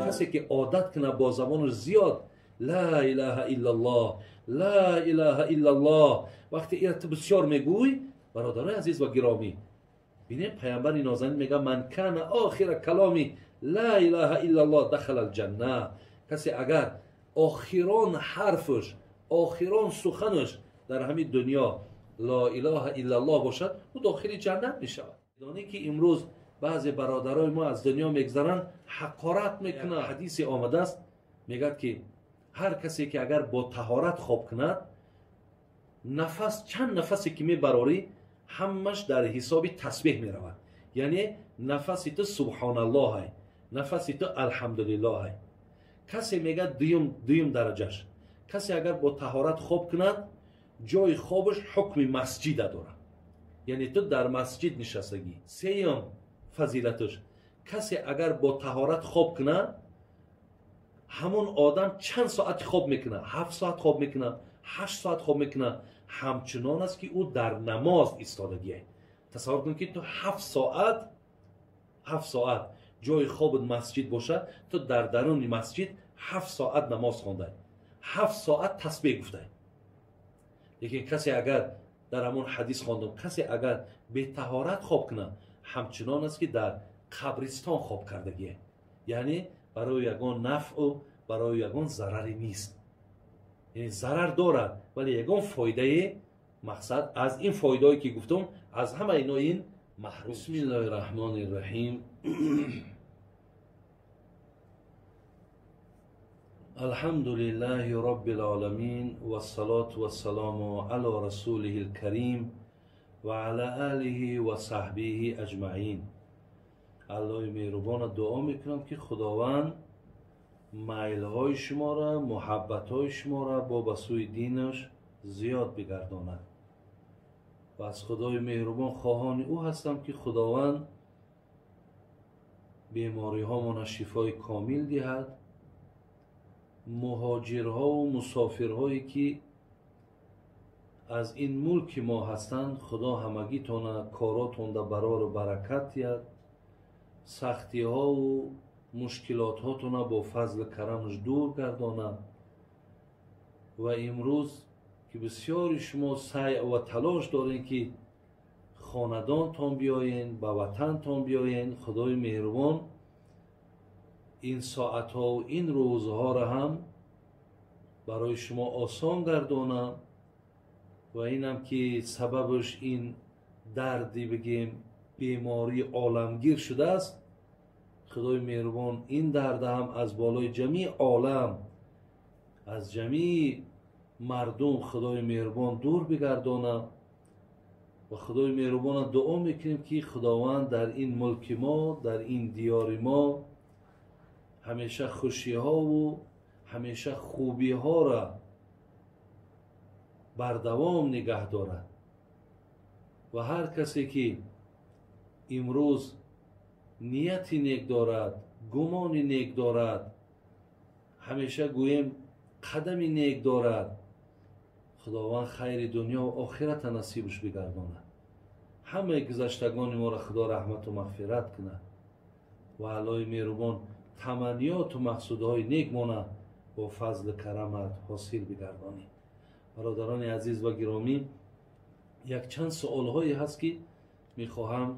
Касе ки одат кунад бо забонаш зиёд ла илаҳа иллаллоҳ, ла илаҳа иллаллоҳ, вақте ира ту бисёр мегӯй, бародарои азиз ва гиромӣ, бинем паямбари нозанин мегӯяд: ман кана охира каломи ла илаҳа иллаллоҳ дахала алҷанна. Касе агар охирон ҳарфаш, охирон суханаш дар ҳамин дунё ла илаҳа иллаллоҳ бошад, ӯ дохили ҷаннат мешавад. Донӣ ки имрӯз баъзе бародарои мо аз дунё мегзаранд, ҳақорат мекунанд. Ҳадисе омадааст, мегӯяд ки ҳар касе ки агар бо таҳорат хоб кунад, нафас чанд нафасе ки мебарорӣ, ҳамаш дар ҳисоби тасбеҳ меравад. Яъне нафаси ту субҳоналлоҳ, нафаси ту алҳамдулиллоҳ. Касе мегӯяд дуюм дараҷаш, касе агар бо таҳорат хоб кунад, ҷои хобаш ҳукми масҷида дорад, яъне ту дар масҷид нишастагӣ. Сеюм фазилаташ, касе агар бо таҳорат хоб кунад, ҳамон одам чанд соати хоб мекунад, 7 соат хоб мекунад, 8 соат хоб мекунад, ҳамчунон аст ки ӯ дар намоз истодагие. Тасаввур кун ки ту 7 соат, 7 соат ҷои хобат масҷид бошад, ту дар даруни масҷид 7 соат намоз хондай, 7 соат тасбеҳ гуфтай. Лекин касе агар дар ҳамон ҳадис хондум, касе агар бетаҳорат хоб кунад, ҳамчунон аст ки дар қабристон хоб кардагие, яъне барои ягон нафъу барои ягон зараре нест. Яъне зарар дорад, вале ягон фоидае, мақсад аз ин фоидаое ки гуфтум, аз ҳама ино ин маҳрум. Бисмиллоҳи раҳмони раҳим. Алҳамдулиллаҳи роббил оламин вассалоту вассаламу ало расулиҳил карим ва ала алиҳи ва саҳбиҳи аҷмаин. Аллоҳи меҳрубона дуо мекунам ки Худованд майлҳои шуморо, муҳаббатҳои шуморо бо ба сӯи динаш зиёд бигардонад. Ва аз Худои меҳрубон хоҳони ӯ ҳастам ки Худованд бемориҳомона шифои комил диҳад, муҳоҷирҳову мусофирҳое ки аз ин мулки мо ҳастанд, Худо ҳамагитона коротонда барору баракат диҳад, сахтиҳову мушкилотҳотона бо фазли карамаш дур гардонад. Ва имрӯз ки бисёри шумо саъй ва талош дорем ки хонадонтон биёен, ба ватантон биёен, Худои меҳрубон ин соатҳову ин рӯзҳоро ҳам барои шумо осон гардонад. Ва инам ки сабабаш ин дарди бигем бемории оламгир шудааст, Худои меҳрубон ин дарда ҳам аз болои ҷамии олам, аз ҷамии мардум Худои меҳрубон дур бигардонад. Ва Худои меҳрубона дуо мекунем ки Худованд дар ин мулки мо, дар ин диёри мо ҳамеша хушиҳову ҳамеша хубиҳоро бардавом нигаҳ дорад. Ва ҳар касе ки имрӯз нияти нек дорад, гумони нек дорад, ҳамеша гӯем қадами нек дорад, Худованд хайри дунё ва охирата насибаш бигардонад. Ҳамаи гузаштагони моро Худо раҳмату мағфират кунад ва Аллоҳи меҳрубон таманниёту мақсудҳои нек мона бо фазли карамат ҳосил бигардонӣ. Бародарони азиз ва гиромӣ, якчанд суолҳое ҳаст ки мехоҳам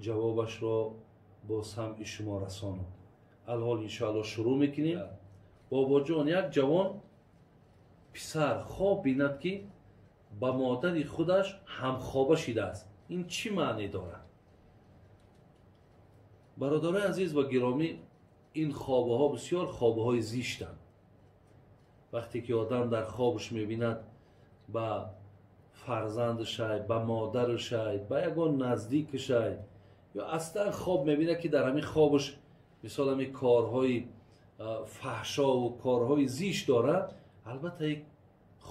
ҷавобашро бо самъи шумо расонам. Алҳол иншоаллоҳ шурӯъ мекунем. Бобоҷон, як ҷавон писар хоб бинад ки ба модари худаш ҳамхоба шидааст, ин чӣ маъне дорад? Бародарои азиз ва гиромӣ, ин хобаҳо бисёр хобаҳои зиштанд. Вақте ки одам дар хобаш мебинад ба фарзандашай, ба модарашай, ба ягон наздикашай, ё аслан хоб мебинад ки дар ҳамин хобаш мисол ҳамин корҳои фаҳшову корҳои зишт дорад, албатта як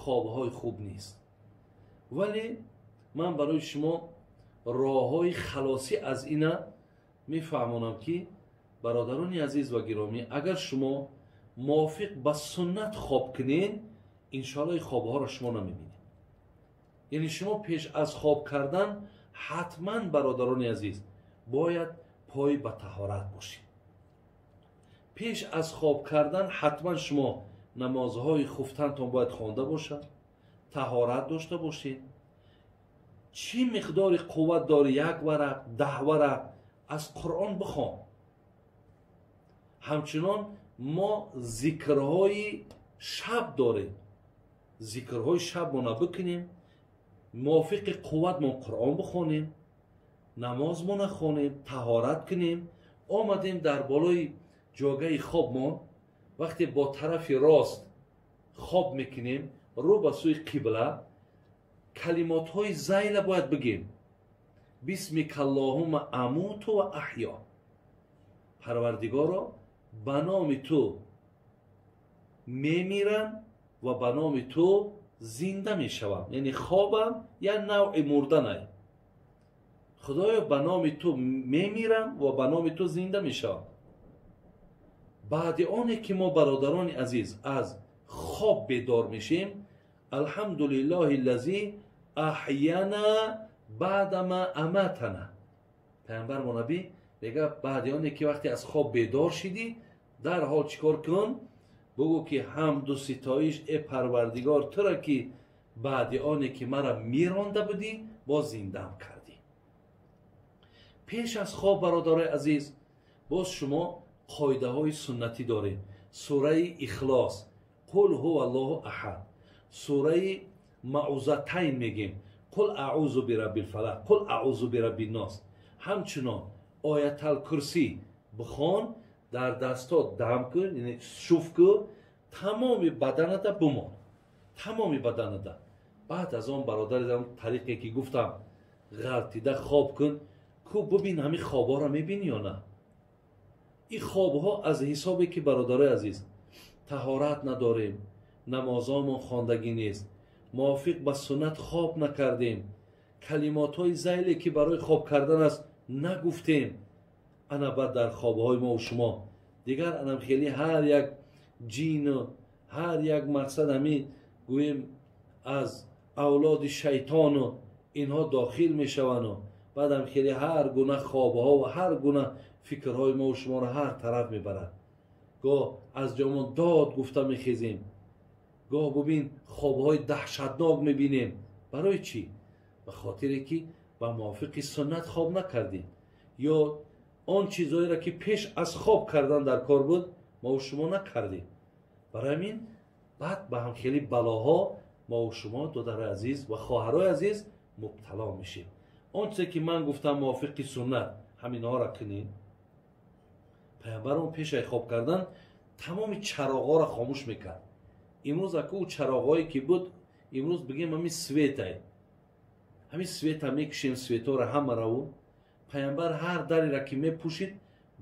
хобҳои хуб нест. Вале ман барои шумо роҳҳои халосӣ аз ина мефаҳмонам ки бародарони азиз ва гиромӣ, агар шумо мувофиқ ба суннат хоб кунед, иншоаллоҳ хобҳоро шумо намебинед. Яъне шумо пеш аз хоб кардан ҳатман, бародарони азиз, бояд пой ба таҳорат бошед. Пеш аз хоб кардан ҳатман шумо намозҳои хуфтантон бояд хонда бошад, таҳорат дошта бошед. Чӣ миқдори қувват дори, 1 варақ, 10 варақ аз Қуръон бихон. Ҳамчунон мо зикрҳои шаб дорем, зикрҳои шабмона бикунем, мувофиқи қувватмон Қуръон бихонем, намозмона хонем, таҳорат кунем. Омадем дар болои ҷогаи хобмон, вақте бо тарафи рост хоб мекунем, рӯ ба сӯи қибла, калимотҳои зайла бояд бигем: бисмикаллоҳума амуту ва аҳё. Парвардигоро, ба номи ту мемирам ва ба номи ту зинда мешавам. Яъне хобам як навъи мурданай. Худоё, ба номи ту мемирам ва ба номи ту зинда мешавам. Баъди оне ки мо, бародарони азиз, аз хоб бедор мешем, алҳамдулиллоҳи лази аҳяна баъдама аматана. Пайғамбар мо набӣ мега, баъди оне ки вақте аз хоб бедор шидӣ, дарҳол чӣ кор кун? Бугӯ ки ҳамду ситоиш, э Парвардигор, тура ки баъди оне ки мара миронда будӣ, боз зиндаам кардӣ. Пеш аз хоб, бародарои азиз, боз шумо қоидаҳои суннатӣ доред. Сураи Ихлос, қул ҳува аллоҳу аҳад, сураи Маъузатайн мегем, қул аъузу бираббил фалақ, қул аъузу бираббин нос. Ҳамчунон Оятал Курсӣ бихон, дар дастот дам кун, яъне шуф кун, тамоми баданата бимон, тамоми баданата. Баъд аз он, бародари, тариқе ки гуфтам, ғалтида хоб кун, ку бубин ҳамин хобҳоро мебинӣ ё на. Ин хобҳо аз ҳисобе ки, бародарои азиз, таҳорат надорем, намозомон хондагӣ нест, мувофиқ ба суннат хоб накардем, калимотҳои зайле ки барои хоб кардан аст нагуфтем. Ана баъд дар хобҳои мо шумо дигар анам хеле ҳар як ҷину ҳар як мақсад, ҳамин гӯем, аз авлоди шайтону инҳо дохил мешаванду баъдам хеле ҳар гуна хобҳо ва ҳар гуна фикрҳои мо шуморо ҳар тараф мебарад. Гоҳ аз ҷомон дод гуфта мехезем, гоҳ бубин хобҳои даҳшатнок мебинем. Барои чӣ? Ба хотире ки ба мувофиқи суннат хоб накардем ё он чизҳоеро ки пеш аз хоб кардан дар кор буд, мо шумо накардем. Барои ҳамин баъд ба ҳамхели балоҳо мо шумо, додарои азиз ва хоҳарои азиз, мубтало мешем. Он чизе ки ман гуфтам, мувофиқи суннат ҳаминҳоро кунем. Пайғамбарон пешаи хоб кардан тамоми чароғҳоро хомӯш мекард. Имрӯз аку чароғҳое ки буд, имрӯз бигем ҳамин светай, ҳамин света мекушем, светҳоро ҳамараву. Пайғамбар ҳар дареро ки мепӯшид,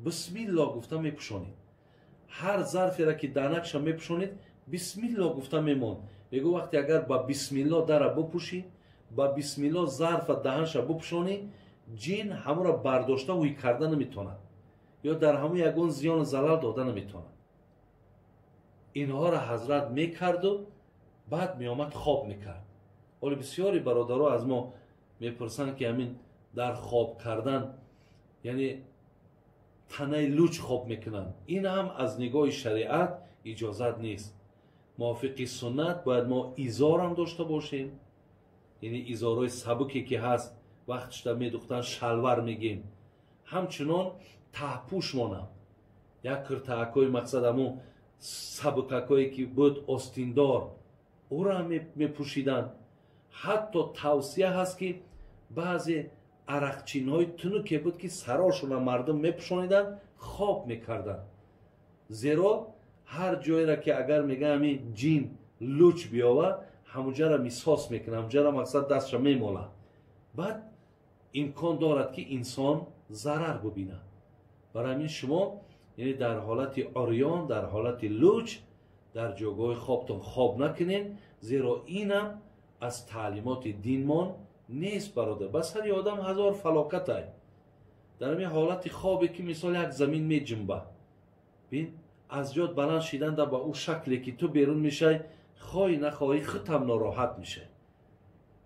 бисмилло гуфта мепӯшонид, ҳар зарферо ки данакша мепӯшонид, бисмилло гуфта мемонд. Мегӯ, вақте агар ба бисмилло дара бупӯшӣ, ба бисмилло зарфа даҳанша бупӯшонӣ, ҷин ҳамонро бардошта ҳуй карда наметавонад ё дар ҳамон ягон зиёну залал дода наметавонад. Инҳоро ҳазрат мекарду баъд меомад, хоб мекард. Ҳоло бисёри бародаро аз мо мепурсанд, ки ҳамин дар хоб кардан, яъне танаи луч хоб мекунанд. Ин ҳам аз нигоҳи шариат иҷозат нест. Мувофиқи суннат бояд мо изорам дошта бошем, яъне изорҳои сабуке ки ҳаст, вақтшда медухтан, шалвар мегем. Ҳамчунон таҳпӯш монам, як киртаакҳои, мақсад, ҳамун сабукакҳое ки буд, остиндор, ӯро ҳам мепӯшиданд. Ҳатто тавсия ҳаст, ки баъзе арақчинҳои тунуке буд, ки сарошона мардум мепӯшониданд, хоб мекарданд. Зеро ҳар ҷойра ки агар мега ҳамин ҷин луч биёва, ҳамунҷара мисос мекунад, ҳамунҷара, мақсад, дастша мемолад, баъд имкон дорад, ки инсон зарар бубинад. Барои ҳамин шумо, яъне дар ҳолати орён, дар ҳолати луч дар ҷойгоҳи хобтон хоб накунед, зеро инам аз таълимоти динмон нест. Бародар, ба сари одам ҳазор фалокатай дар ҳамин ҳолати хобе, ки мисол як замин меҷунба, бин, аз ҷод баланд шиданда ба ӯ шакле ки ту берун мешай, хоҳӣ нахоҳӣ, худам нороҳат мешай.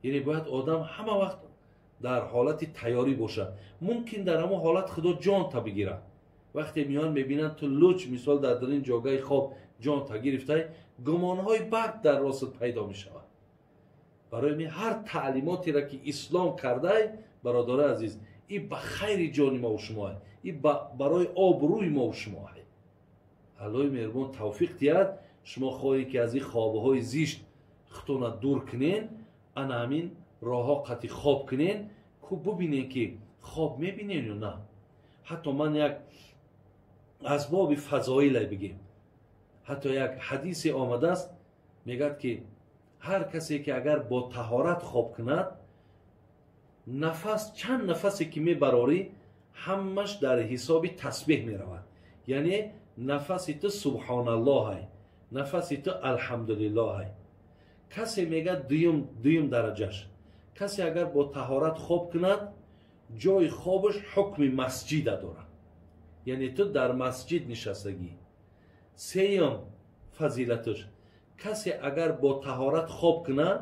Яъне бояд одам ҳама вақт дар ҳолати тайёрӣ бошад. Мумкин дар ҳамон ҳолат худо ҷонта бигирад. Вақте миён мебинанд ту луч мисол дар дарин ҷогаи хоб ҷонта гирифтай, гумонҳои бад дар ростат пайдо мешавад. Барои ми ҳар таълимотеро ки ислом кардай, бародари азиз, и ба хайри ҷони мову шумоа, и барои обрӯи мову шумоа. Аллоҳи меҳрубон тавфиқ диҳад. Шумо хоҳед ки аз ин хобҳои зишт худтона дур кунен, ана ҳамин роҳҳо қати хоб кунен, ку бубинен ки хоб мебинен ё на. Ҳатто ман як асбоби фазоиле бигем. Ҳатто як ҳадисе омадааст, мегӯяд ки ҳар касе ки агар бо таҳорат хоб кунад, нафас чанд нафасе ки мебарорӣ, ҳамаш дар ҳисоби тасбеҳ меравад. Яъне нафаси ту субҳоналлоҳай, нафаси ту алҳамдулиллоҳай. Касе мегӯяд дуюм дараҷаш, касе агар бо таҳорат хоб кунад, ҷои хобаш ҳукми масҷида дорад. Яъне ту дар масҷид нишастагӣ. Сеюм фазилаташ, касе агар бо таҳорат хоб кунад,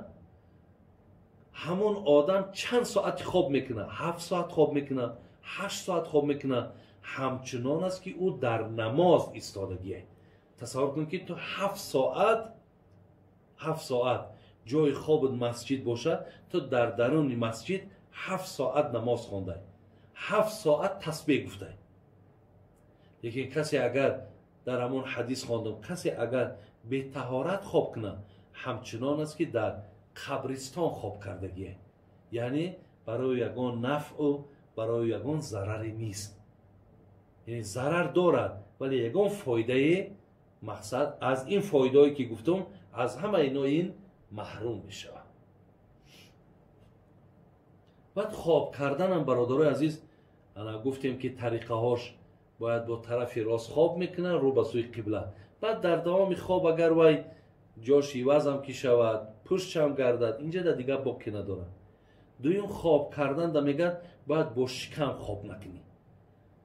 ҳамон одам чанд соати хоб мекунад, 7 соат хоб мекунад, 8 соат хоб мекунад, ҳамчунон аст ки ӯ дар намоз истодагие. Тасаввур кун ки ту 7 соат, 7 соат ҷои хобат масҷид бошад, ту дар даруни масҷид 7 соат намоз хондай, 7 соат тасбеҳ гуфтай. Лекин касе агар дар ҳамон ҳадис хондам, касе агар бетаҳорат хоб кунад, ҳамчунон аст ки дар қабристон хоб кардагие. Яъне барои ягон нафъу барои ягон зараре нест. Яъне зарар дорад, вале ягон фоидае, мақсад аз ин фоидаое ки гуфтум, аз ҳама ино ин маҳрум мешавад. Баъд хоб карданам, бародарои азиз, ана гуфтем ки тариқаҳош бояд бо тарафи рост хоб мекунад, рӯ ба сӯи қибла. Баъд дар давоми хоб агар вай ҷош ивазам ки шавад, пуштшам гардад, инҷа да дигар боке надорад. Дуюм, хоб кардан да мегӯяд бояд бо шикам хоб накунӣ.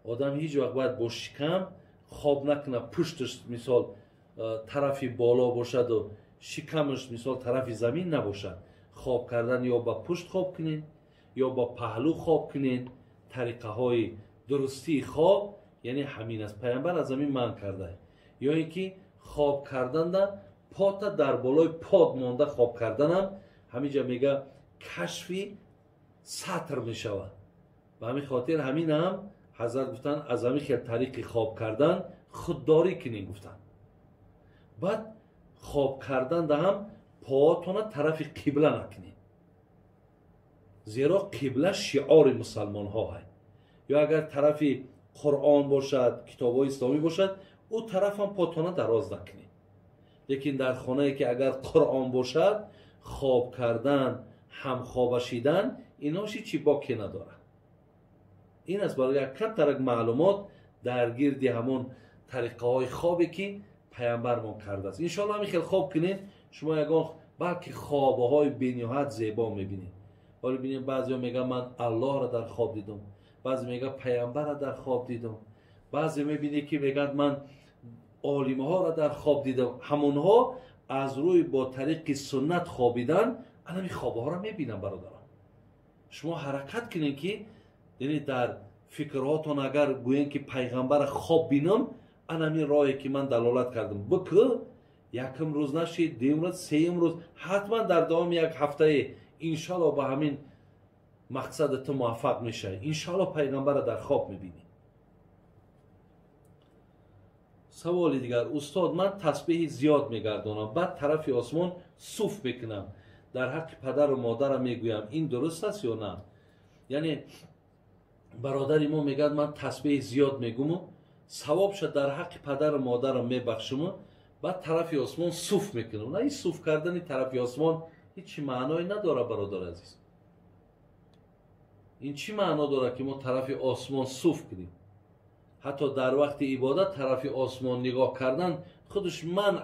Одам ҳеҷ вақт бояд бо шикам хоб накунад, пушташ мисол тарафи боло бошаду шикамаш мисол тарафи замин набошад. Хоб кардан ё ба пушт хоб кунед, ё ба паҳлӯ хоб кунед. Тариқаҳои дурустии хоб яъне ҳамин аст. Пайғамбар аз ҳамин манъ карда. Ё ин ки хоб карданда пота дар болои под монда хоб карданам ҳаминҷа мега кашфи сатр мешавад. Ба ҳамин хотир ҳамин ҳам ҳазрат гуфтанд аз ҳамин хел тариқи хоб кардан худдорӣ кунед гуфтанд. Баъд хоб карданда ҳам поотона тарафи қибла накунед, зеро қибла шиори мусалмонҳо ҳаст. Ё агар тарафи Қуръон бошад, китобҳои исломӣ бошад, ӯ тарафам потона дароз накунед. Лекин дар хонае ки агар Қуръон бошад, хоб кардан, ҳамхобашидан иноши чӣ боке надорад. Ин аст барои як камтарак маълумот дар гирди ҳамон тариқаҳои хобе ки пайғамбармон кардааст. Иншоалло ҳамин хел хоб кунед, шумо ягон балки хобҳои бениҳоят зебо мебинед. Ҳоло бинед баъзеҳо мегӯянд ман Аллоҳро дар хоб дидам, баъзе мегӯянд пайғамбарро дар хоб дидам, баъзе мебинед ки мегӯянд ман олимҳоро дар хоб дидам. Ҳамонҳо аз рӯи бо тариқи суннат хобидан анами хобҳоро мебинанд. Бародарон, шумо ҳаракат кунед ки яъне дар фикрҳотон агар гӯем ки пайғамбарро хоб бинам, анами роҳе ки ман далолат кардам бикӯ, якум рӯз нашид, дуюм рӯз, сеюм рӯз, ҳатман дар давоми як ҳафтае иншоалло ба ҳамин мақсади ту муваффақ мешавӣ. Иншоалло пайғамбарро дар хоб мебинӣ. Саволи дигар: устод, ман тасбеҳи зиёд мегардонам, баъд тарафи осмон суф мекунам, дар ҳаққи падару модарам мегӯям, ин дуруст аст ё на? Яъне бародари мо мегӯяд ман тасбеҳи зиёд мегуму савобша дар ҳаққи падару модарам мебахшуму баъд тарафи осмон суф мекунам. На, ин суф кардани тарафи осмон ҳеҷ маъное надорад, бародари азиз. Ин чӣ маъно дорад ки мо тарафи осмон суф кунем? Ҳатто дар вақти ибодат тарафи осмон нигоҳ кардан худаш манъ.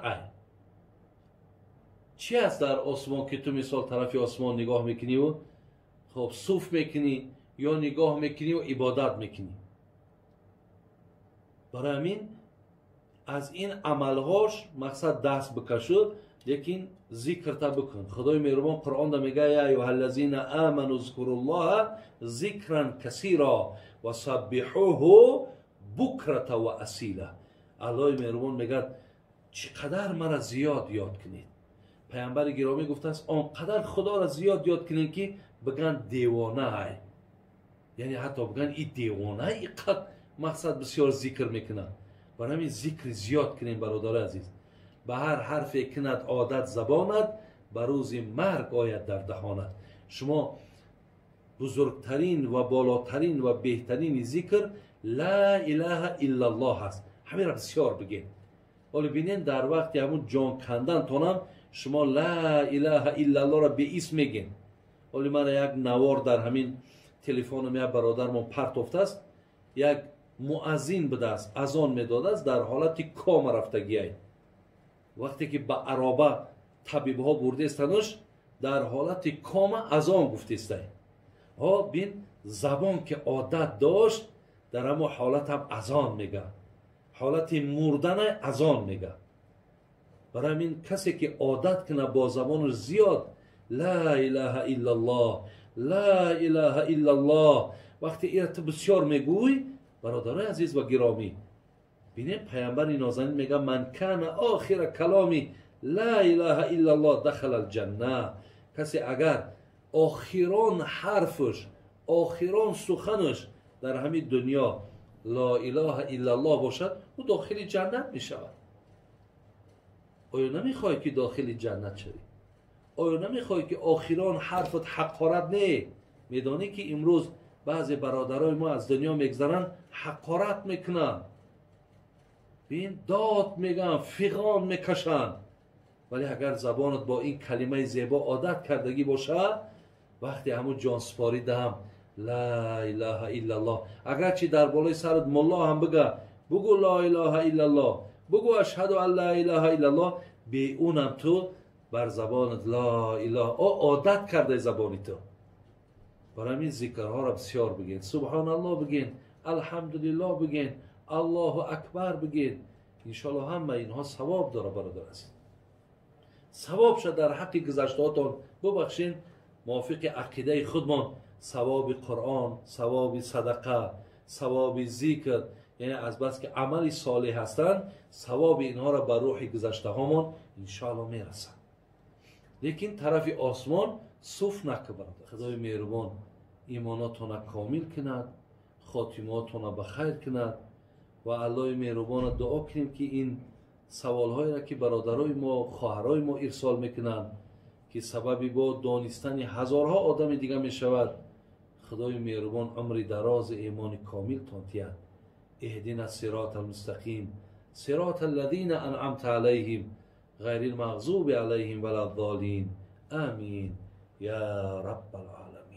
Чӣ аст дар осмон ки ту мисол тарафи осмон нигоҳ мекуниву хоб суф мекунӣ ё нигоҳ мекуниву ибодат мекунӣ? Барои ҳамин аз ин амалҳош мақсад даст бикашу, Лекин зикрта бикун. Худои меҳрубон Қуръонда мега: я айюҳаллазина аману зкуруллоҳа зикран касира ва саббиҳуҳу букрата ва асила. Аллоҳи меҳрубон мегӯяд: чӣ қадар мара зиёд ёд кунед. Паямбари гиромӣ гуфтааст: он қадар Худоро зиёд ёд кунед, ки биган девонаай, яъне ҳатто биган и девона и қад мақсад бисёр зикр мекунад. Барои ҳамин зикри зиёд кунем, бародари азиз. Ба ҳар ҳарфе кунад одат забонат, ба рӯзи марг ояд дар даҳонат. Шумо бузургтарин ва болотарин ва беҳтарини зикр ла илаҳа иллаллоҳ аст. Ҳаминро бисёр бигем. Ҳоло бинен, дар вақти ҳамун ҷон кандантонам шумо ла илаҳа иллаллоҳро беисм мегем. Ҳоли мана як навор дар ҳамин телефонам як бародармон партофтааст, як муаззин будааст, азон медодааст, дар ҳолати кома рафтагиай. Вақте ки ба ароба табибҳо бурдестануш, дар ҳолати кома азон гуфтестай. Ҳо бин, забон ки одат дошт, дар ҳамон ҳолатам азон мега, ҳолати мурдана азон мега. Барои ҳамин касе ки одат кунад бо забону зиёд ла илаҳа иллаллоҳ, ла илаҳа иллаллоҳ, вақте ира ту бисёр мегӯй, бародарои азиз ва гиромӣ, бинем, паямбари нозанин мега: ман кана охира каломи ла илаҳа иллаллоҳ дахала алҷанна. Касе агар охирон ҳарфаш, охирон суханаш дар ҳамин дунё ла илаҳа иллаллоҳ бошад, ӯ дохили ҷаннат мешавад. Оё намехоҳӣ ки дохили ҷаннат шавӣ? Оё намехоҳӣ ки охирон ҳарфат ҳақорат не? Медонӣ ки имрӯз баъзе бародарои мо аз дунё мегзаранд, ҳақорат мекунанд, бин, дод мегӯянд, фиғон мекашанд. Вале агар забонат бо ин калимаи зебо одат кардагӣ бошад, вақте ҳамун ҷонсупорӣ даҳам ла илаҳа иллаллоҳ, агарчи дар болои сарат мулло ҳам бига: бугӯ ла илаҳа иллаллоҳ, бугӯ ашҳаду ан ла илаҳа иллаллоҳ, беунам ту бар забонат ла илаҳа о одат кардаи забони ту. Барои ҳамин зикрҳоро бисёр бигӯед, субҳоналлоҳ бигӯед, алҳамдулиллоҳ бигӯед, аллоҳу акбар бигӯед. Иншоаллоҳ ҳама инҳо савоб дора, бародар азиз. Савоб шад дар ҳаққи гузаштаҳотон бубахшед. Мувофиқи ақидаи худмон савоби Қуръон, савоби садақа, савоби зикр, яъне азбаски амали солеҳ ҳастанд, савоби инҳоро ба рӯҳи гузаштаҳомон иншоаллоҳ мерасад. Лекин тарафи осмон суф накун, бародар. Худои меҳрубон имонотона комил кунад, хотимаотона ба хайр кунад ва Аллоҳи меҳрубона дуо кунем, ки ин саволҳоеро ки бародарои мо, хоҳарои мо ирсол мекунанд, ки сабаби бо донистани ҳазорҳо одами дига мешавад, Худои меҳрубон умри дарози имони комилтон диҳад. اهدنا الصراط المستقيم صراط الذين أنعمت عليهم غير المغضوب عليهم ولا الضالين آمين يا رب العالمين.